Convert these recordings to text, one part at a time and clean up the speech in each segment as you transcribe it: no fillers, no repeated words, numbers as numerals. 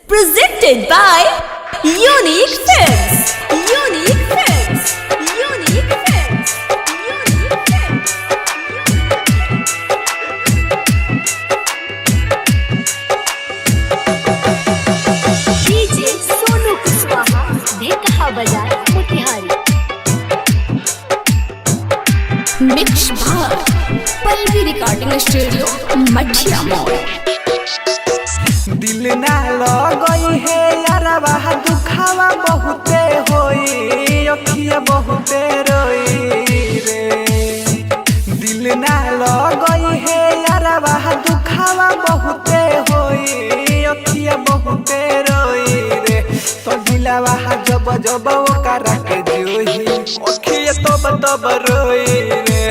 Presented by Unique Films. Unique Films. Unique Films. Unique Films. DJ Sonu Kushwaha, Dhekaha Bazar, Motihari. Mix by Pallavi recording studio Mathiya More. दिल ना लगई हे यारवा दुखावा बहुते होई अखिया बहुते रोई रे। दिल ना लगई हे यारवा दुखावा बहुते होई अखिया बहुते रोई रे। तो दिलवा जब जब ओकरा के जोही अखिया तब तब रोई रे।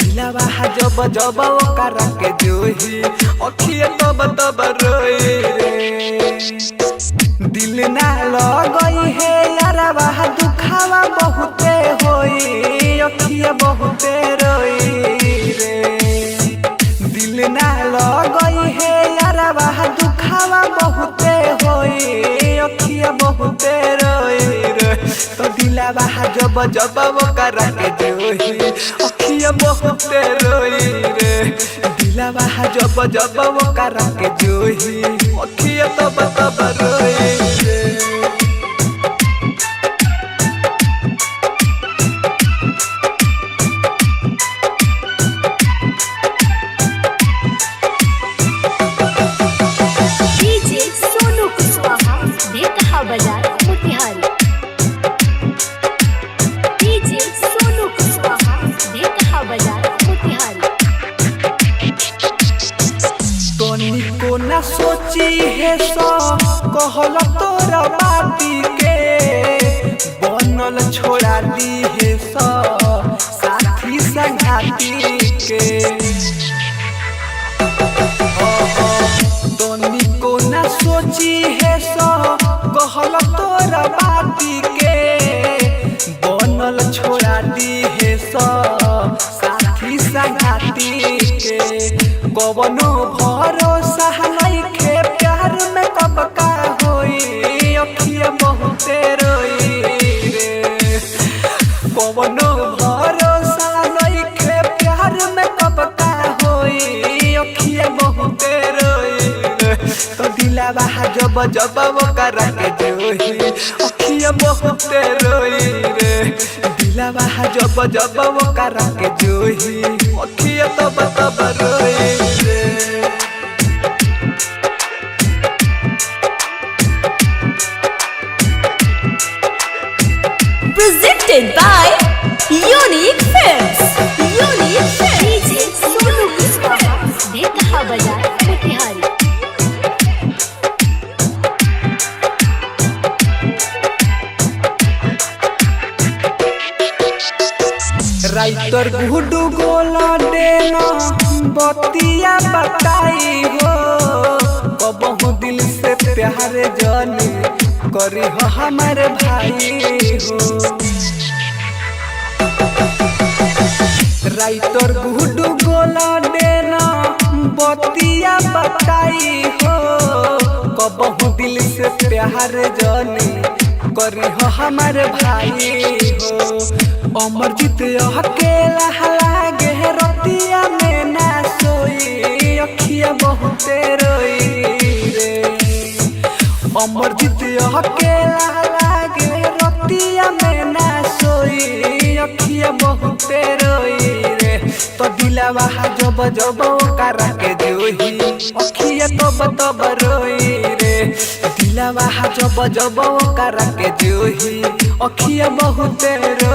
दिलवा जब जब ओकरा के जोही अखिया तब तब रोई रे। दिल ना लगई हे यारवा दुखावा बहुते होई अखिया बहुते रोई रे। दिल ना लगई हे यारवा दुखावा बहुते होई अखिया बहुते रोई रे। तो दिलवा जब जब ओकरा के जोही अखिया बहुते रोई रे। दिलवा जब जब ओकरा के जोही अखिया तब तब रोई रे। डीजे सोनू कुशवाहा, ढेकहा बाजार, मोतिहारी। डीजे सोनू कुशवाहा, ढेकहा बाजार, मोतिहारी। तनिको ना सोची हे सो कहल तोरा बाती के बनल छोड़ा दी हे सो साथी संघाती के। तनिको ना सोची हे सो कहल तोरा बाती के बनल छोड़ा दी हे सो साथी संघाती के। कवनो भरोसा नइखे प्यार में कब का होई अखिया बहुते रोई रे। कवनो भरोसा नइखे प्यार में कब का होई अखिया बहुते रोई रे। तो दिलवा जब जब ओकरा के जोही अखिया बहुते रोई रे। दिलवा जब जब ओकरा के जोही अखिया तब तब रोई रे। Presented by Unique Films. Unique Films. DJ Sonu Kushwaha, Dhekaha Bazar, Motihari. Writer Guddu Gola देना बतिया बताई हो कबहू दिल से प्यार जाने करी हो हमारे भाई हो। राइटर गुडू गोला देना बतिया बताई हो कबहू दिल से प्यार जाने करी हो हमारे भाई हो। अमरजीत अकेला लागे रतिया में ना सोई अखिया बहुते रोई रे। अमरजीत अकेला लागे रतिया में ना सोई अखिया बहुते रोई रे। तो दिलवा जब जब ओकरा के जोही अखिया तब तब रोई रे। दिलवा जब जब ओकरा के जोही अखिया बहुते रोई।